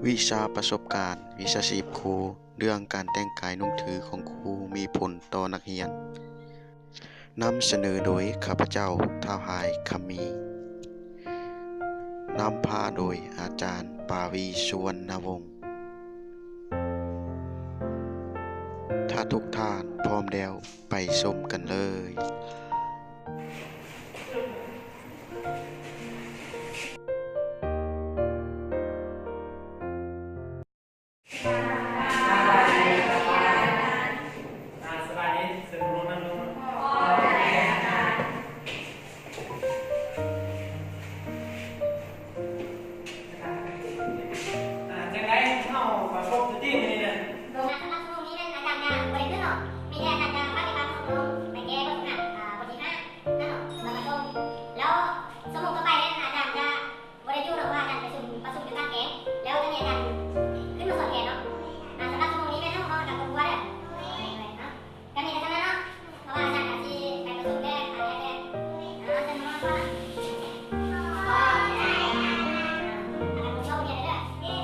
ວິຊາປະສົບການ ວິຊາຊີບຄູ ເລື່ອງການແຕ່ງກາຍນຸ່ງຖືຂອງຄູມີຜົນຕໍ່ນັກຮຽນ. ນຳສະເໜີໂດຍຂ້າພະເຈົ້າ ທ້າວຫາຍ ຄຳມີ. ນຳພາໂດຍອາຈານ ປາວີ ສຸວັນນະວົງ. ຖ້າທຸກທ່ານພ້ອມແລ້ວ, ໄປຊົມກັນເລີຍ. ອ່າ ສະບາຍດີ ເຊີນລົງນັ່ງລົງ. ອ່າ ຈັ່ງໃດເຮົາມາພົບຢູ່ຕິມື້ນີ້ນະ? ໂດຍ ສຳລັບຊົ່ວໂມງນີ້ແມ່ນອາຈານຈະບໍ່ໄດ້ຂຶ້ນເນາະ, ມີແຕ່ອາຈານຈະພາເດັກນ້ອຍມາອົບຮົມ ໄປແກ້ບົດຝຶກຫັດ ອ່າ ບົດທີຫ້ານັ້ນເນາະ ແລ້ວມາສົ່ງ. ແລ້ວຊົ່ວໂມງຕໍ່ໄປນັ້ນອາຈານຈະ ບໍ່ໄດ້ຢູ່ດອກ ເພາະວ່າອາຈານປະຊຸມ ປະຊຸມຢູ່ຕ່າງແຂວງ ແລ້ວຕອນນີ້ອາຈານຂຶ້ນມາສອນແທນເນາະ. ອ່າ ສຳລັບຊົ່ວໂມງນີ້ແມ່ນເຮົາ ເຮົາກະບໍ່ກົວເດີ ເນາະ ກະມີແຕ່ສ່ຳນັ້ນເນາະ ເພາະວ່າອາຈານກະຊິໄປປະຊຸມແດ່ ອາຈານແດ່ ອາຈານມາກ່ອນ ອາຈານບໍ່ຊອບຮຽນເດີ.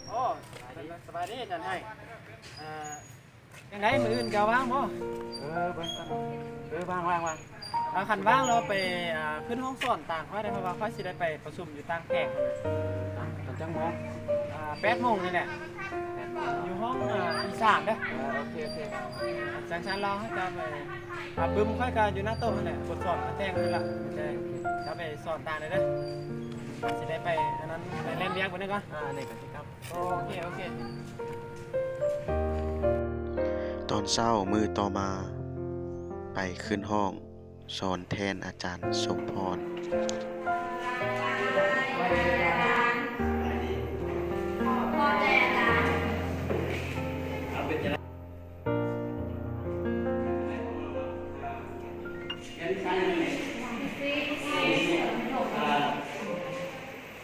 ໂອ້ ສະບາຍດີ ສະບາຍດີອາຈານໄຮ. ອ່າ ຈັ່ງໃດ ມື້ອື່ນກະວ່າງບໍ່? ເອີ ເບິ່ງກ່ອນ ເອີ ວ່າງ ວ່າງ ວ່າງ. ອ່າ ຄັນວ່າງແລ້ວໄປ ອ່າ ຂຶ້ນຫ້ອງສອນຕາງຂ້ອຍໄດ້ ເພາະວ່າຂ້ອຍຊິໄດ້ໄປປະຊຸມຢູ່ຕ່າງແຂວງ. ຕອນຈັກໂມງ? ອ່າ ແປດໂມງນີ້ແຫຼະ. ແປດໂມງ ຢູ່ຫ້ອງ ອ່າ ອີສາມເດີ. ເອີ ໂອເຄ ໂອເຄ. ຈັ່ງຊັ້ນລາວໃຫ້ເຈົ້າໄປ ອ່າ ປຶ້ມຂ້ອຍກະຢູ່ໜ້າໂຕະຫັ້ນແຫຼະ ບົດສອນກະແຈ້ງຫັ້ນລະ ແຈ້ງ. ເຈົ້າໄປສອນຕາງໄດ້ເດີ ຊິໄດ້ໄປອັນນັ້ນ ໄປແລ່ນວຽກບາດນີ້ກ່ອນ. ອ່າ ນີ້ກະຊິກັບ. ໂອເຄ ໂອເຄ. ຕອນເຊົ້າມື້ຕໍ່ມາ ໄປຂຶ້ນຫ້ອງສອນແທນອາຈານສົມພອນ.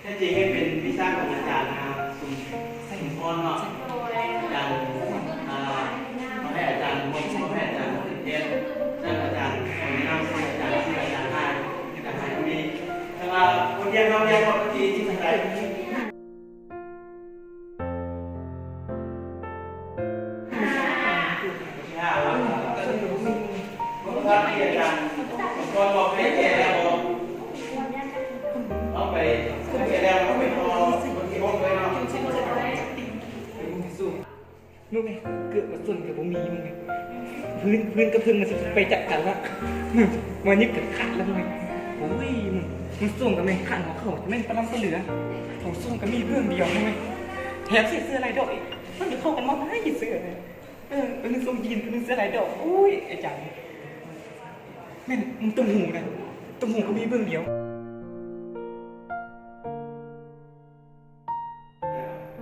ແທ້ຈິງເປັນວິຊາຂອງອາຈານນະ ສົມ ສົມພອນເນາະ. ອາຈານ ອ່າ ຂໍໃຫ້ອາຈານ ຂໍໃຫ້ອາຈານເຮັດ ແລ້ວອາຈານຂໍແນະນຳຊື່ອາຈານ ຊື່ອາຈານໄຮ ອາຈານໄຮຄົນນີ້. ແຕ່ວ່າບົດຮຽນເຮົາຮຽນເນາະ ທີ່ ທີ່ເຂົ້າໃຈ ມຶງແມ່ ເກີດມາຊົນກະບໍ່ມີ ມຶງແມ່ ພື້ນ ພື້ນກັບເທິງມັນຊິໄປຈັດກັນລະ ມາຍິບກັນຂາດລະ ມຶງແມ່. ໂອ້ຍ ມຶງ ມຶງສົ່ງກະແມ່ນຂາດຫົວເຂົ່າ ແມ່ນປະລຳປະເຫຼືອ ເຂົາສົ່ງກະມີເບື້ອງດຽວ ມຶງແມ່ ແຖມໃສ່ເສື້ອລາຍດອກອີກ. ມັນເຂົ້າກັນມາໄດ້ເສື້ອ ເອີ ອັນໜຶ່ງຊົງຢີນ ອັນໜຶ່ງເສື້ອລາຍດອກ. ໂອ້ຍ ອາຈານ ແມ່ນ ມັນຕົງຫູນະ ຕົງຫູກະມີເບື້ອງດຽວ.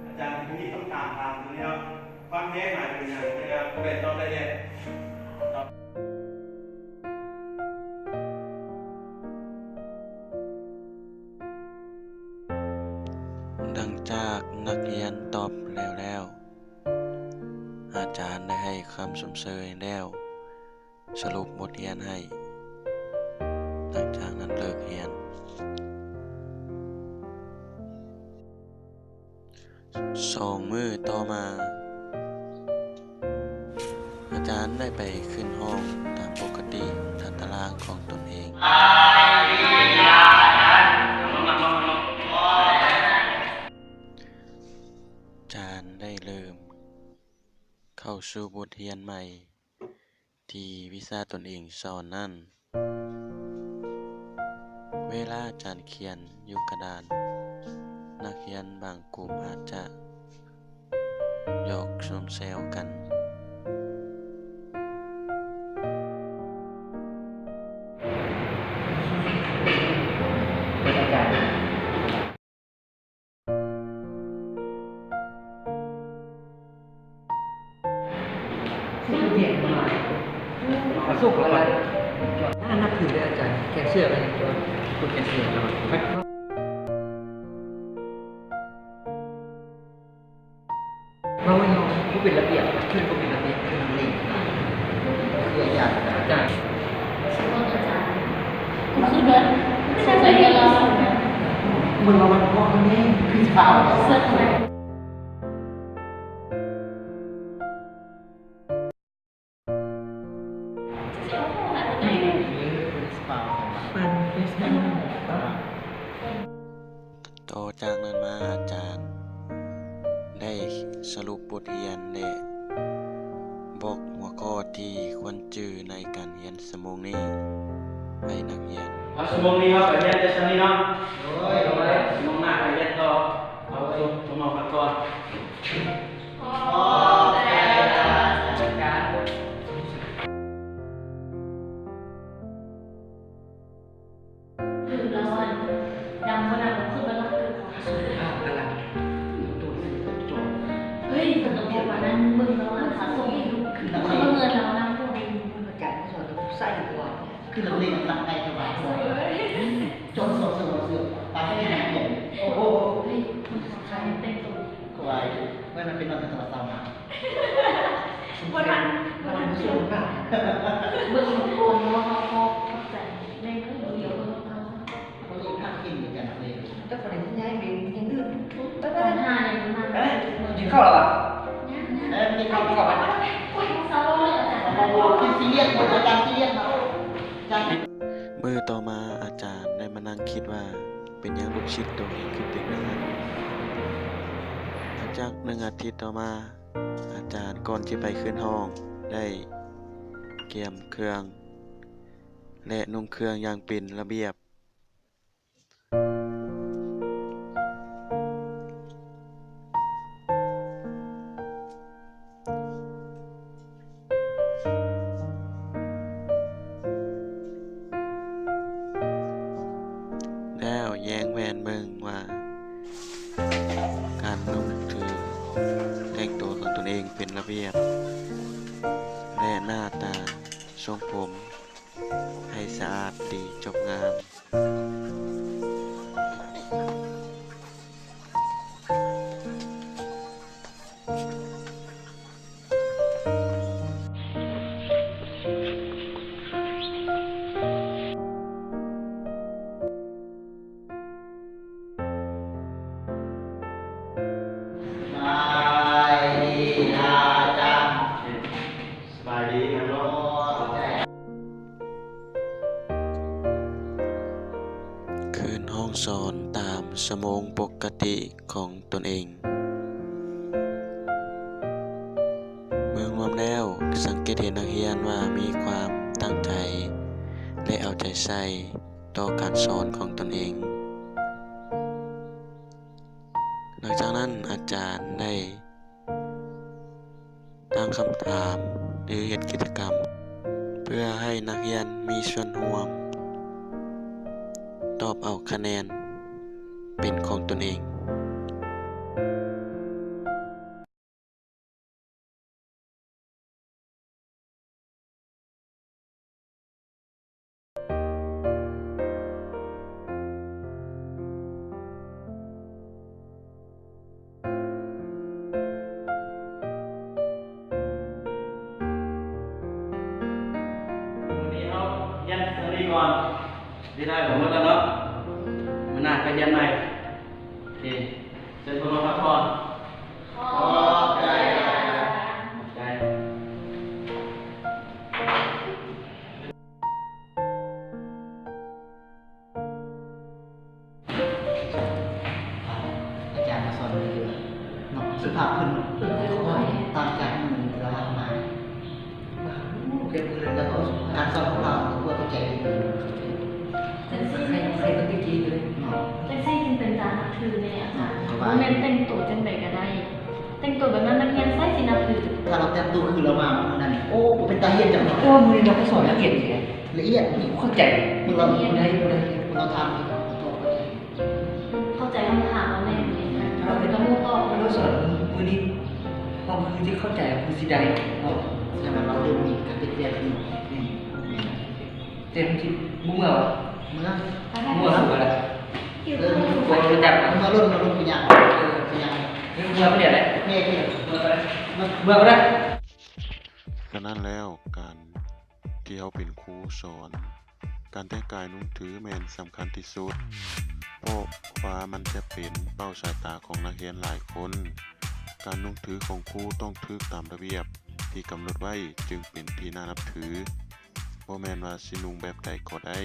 ອາຈານ ມີຄຳຖາມຖາມຕົງນີ້ເນາະ ຄວາມແຮງໝາຍເຖິງຫຍັງ? ເວລາຜູ້ໃດຕອບໄດ້ແດ່. ຫຼັງຈາກນັກຮຽນຕອບແລ້ວແລ້ວ ອາຈານໄດ້ໃຫ້ຄຳຊົມເຊີຍແລ້ວ ສະຫຼຸບບົດຮຽນໃຫ້. ຫຼັງຈາກນັ້ນເລີກຮຽນ. ສອງມື້ຕໍ່ມາ ອາຈານໄດ້ໄປຂຶ້ນຫ້ອງຕາມປົກກະຕິຕາມຕາລາງຂອງຕົນເອງ. ອາຈານໄດ້ເລີ່ມເຂົ້າສູ່ບົດຮຽນໃໝ່ ທີ່ວິຊາຕົນເອງສອນນັ້ນ. ເວລາອາຈານຂຽນຢູ່ກະດານ, ນັກຮຽນບາງກຸ່ມອາດຈະຫຍອກຊົມແຊວກັນ. ໜ້ານັບຖືເລີຍອາຈານ ແຂກເຊື່ອກັນ ພຸດແຂກເຊື່ອກັນ. ເວົ້າໃຫ້ເຮົາບໍ່ເປັນລະບຽບ ຄືບໍ່ເປັນລະບຽບ ຄືນຳເລງ ຄືອາຈານ ອາຈານ ຄືເບິດ ສົງໄສເງິນລາວ ເບິ່ງວ່າມັນພໍແນ່ຄືຊິພາເອົາ ເສີດເຂົ້າໄປ. ຕໍ່ຈາກນັ້ນມາ ອາຈານໄດ້ສະຫຼຸບບົດຮຽນ ແລະ ບອກຫົວຂໍ້ທີ່ຄວນຈື່ໃນການຮຽນຊົ່ວໂມງນີ້ໃຫ້ນັກຮຽນ. ເອົາ ຊົ່ວໂມງນີ້ເຮົາກະຮຽນແຕ່ສ່ຳນີ້ເນາະ. ໂດຍ ໂດຍ ຊົ່ວໂມງໜ້າກະຮຽນຕໍ່. ເອົາ ຊຸມນ້ອງພັກຜ່ອນ. ຂອບໃຈອາຈານ. ຄືລາວອັນດຳບໍ່ນະ ຄືວ່າລາວເກີດຂອງສູງ. ອ້າວ ກຳລັງໂຕເປັນໂຕ. ເຮີ້ຍ ເພິ່ນກະບອກວ່ານັ້ນ ເບິ່ງລາວນະ ຂາສົ່ງອີກ. ຄືນັກເລງ ເບິ່ງເງິນລາວນະ ພວກນີ້. ອາຈານສອນໃສ່ກວ່າ ຄືນັກເລງລັກໄດ້ສະບາຍກວ່າ. ຈົນສອບເສື້ອ ເສື້ອປານເປັນນັກຮຽນ. ໂອ້ໂຫ ເຮີ້ຍ ຄົນຂາຍແຕ່ງໂຕ. ກວາຍ ເມື່ອນັ້ນເປັນວັນທະນະທຳມະຊາດມາ. ບໍ່ທັນ ບໍ່ທັນ ເບິ່ງຄົນເນາະ ເຮົາກໍຂອບໃຈແມ່ນເດີ ດຽວເບິ່ງເຮົາ ເຂົາເລີຍພາກິນກັນເລີຍ. ແຕ່ຄົນນີ້ຍ້າຍໄປຮຽນອື່ນ ໄປ ໄປ ໄປ ກິນເຂົ້າແລ້ວຫວາ? ເອີ ກິນເຂົ້າ ກິນເຂົ້າໄປ. ໂອ້ຍ ເຊົາເລີຍອາຈານ. ໂອ້ໂຫ ກິນຊີຮຽສ ອາຈານຊີຮຽສນະ. ມື້ຕໍ່ມາ ອາຈານໄດ້ມານັ່ງຄິດວ່າ ເປັນຫຍັງລູກສິດໂຕເອງຄືເປັນແບບນັ້ນ. ຫຼັງຈາກໜຶ່ງອາທິດຕໍ່ມາ ອາຈານກ່ອນຊິໄປຂຶ້ນຫ້ອງ ໄດ້ກຽມເຄື່ອງ ແລະ ນຸ່ງເຄື່ອງຢ່າງເປັນລະບຽບ. ແລ້ວແຍງແວ່ນເບິ່ງວ່າ ການນຸ່ງຖືແຕ່ງໂຕຂອງຕົນເອງເປັນລະບຽບ ແລະ ໜ້າຕາຊົງຜົມໃຫ້ສະອາດດີຈົບງາມ. ສະບາຍດີອາຈານ. ສະບາຍດີນະ. ຄືນຫ້ອງສອນຕາມຊົ່ວໂມງປົກກະຕິຂອງຕົນເອງ. ເບິ່ງລວມແລ້ວ ສັງເກດເຫັນນັກຮຽນວ່າມີຄວາມຕັ້ງໃຈ ແລະ ເອົາໃຈໃສ່ຕໍ່ການສອນຂອງຕົນເອງ. ຫຼັງຈາກນັ້ນ ອາຈານໄດ້ຕັ້ງຄຳຖາມ ຫຼື ເຮັດກິດຈະກຳ ເພື່ອໃຫ້ນັກຮຽນມີສ່ວນຮ່ວມ ຕອບເອົາຄະແນນເປັນຂອງຕົນເອງ. ມື້ນີ້ເຮົາຮຽນສ່ຳນີ້ກ່ອນ. ເວລາກໍໝົດແລ້ວເນາະ. ມື້ໜ້າໄປຮຽນໃໝ່. ໂອເຄ ເຊີນພວກເຮົາພັກຜ່ອນ. ຂອບໃຈອາຈານ. ຂອບໃຈ. ອາຈານມາສອນດີເນາະ ສຸພາບຂຶ້ນເນາະ. ເອີ ຄ່ອຍໆ ຕ່າງຈາກມື້ລາວມາ. ວ່າ ໂອ້ ແບບນີ້ແຫຼະ ແລ້ວກໍການສອນຂອງລາວກໍເຂົ້າໃຈດີ. ຈັ່ງຊີ້ ໃຄ ໃຄເປັນຕະກີ້ຢູ່ເດ້ເນາະ. ຈັ່ງຊີ້ຈຶ່ງເປັນຕານັບຖືແດ່ອາຈານ. ບໍ່ແມ່ນແຕ່ງໂຕຈັ່ງໃດກໍໄດ້ ແຕ່ງໂຕແບບນັ້ນນັກຮຽນໃສຊິນັບຖື. ຖ້າລາວແຕ່ງໂຕຄືລາວມາມື້ນັ້ນ ໂອ້ ບໍ່ເປັນຕາຮຽນຈັກໜ້ອຍ. ໂອ້ ມື້ນີ້ລາວກໍສອນລະອຽດດີເດ້. ລະອຽດ ນີ້ເຂົ້າໃຈ. ລາວຜູ້ໃດ ຜູ້ໃດ ລາວຖາມ ເຂົ້າໃຈຄຳຖາມລາວແນ່. ລາວເປັນຕາຮູ້ຕອບ. ລາວສອນມື້ນີ້ ເຮົາຄືຊິເຂົ້າໃຈ ຄືຊິໄດ້ເນາະ. ສະນັ້ນລາວເລີ່ມມີການປ່ຽນແປງຂຶ້ນ. ອືມ ແຕ່ມັນຊິບໍ່ເມື່ອຫວາ? ເມື່ອ ເມື່ອ ເມື່ອລະ. ເອີ ບໍ່ຮູ້ຈັກ ເມື່ອລົດ ເມື່ອລົດໄປຍ່າງ. ເອີ ໄປຍ່າງ ເມື່ອໄປແລ້ວແຫຼະ. ເມື່ອ ເມື່ອໄປ ເມື່ອໄປແລ້ວ. ສະນັ້ນແລ້ວ ການທີ່ເຮົາເປັນຄູສອນ ການແຕ່ງກາຍນຸ່ງຖືແມ່ນສຳຄັນທີ່ສຸດ ເພາະວ່າມັນຈະເປັນເປົ້າສາຍຕາຂອງນັກຮຽນຫຼາຍຄົນ. ການນຸ່ງຖືຂອງຄູຕ້ອງຖືກຕາມລະບຽບທີ່ກຳນົດໄວ້ ຈຶ່ງເປັນທີ່ໜ້ານັບຖື. ບໍ່ແມ່ນວ່າຊິນຸ່ງແບບໃດກໍໄດ້.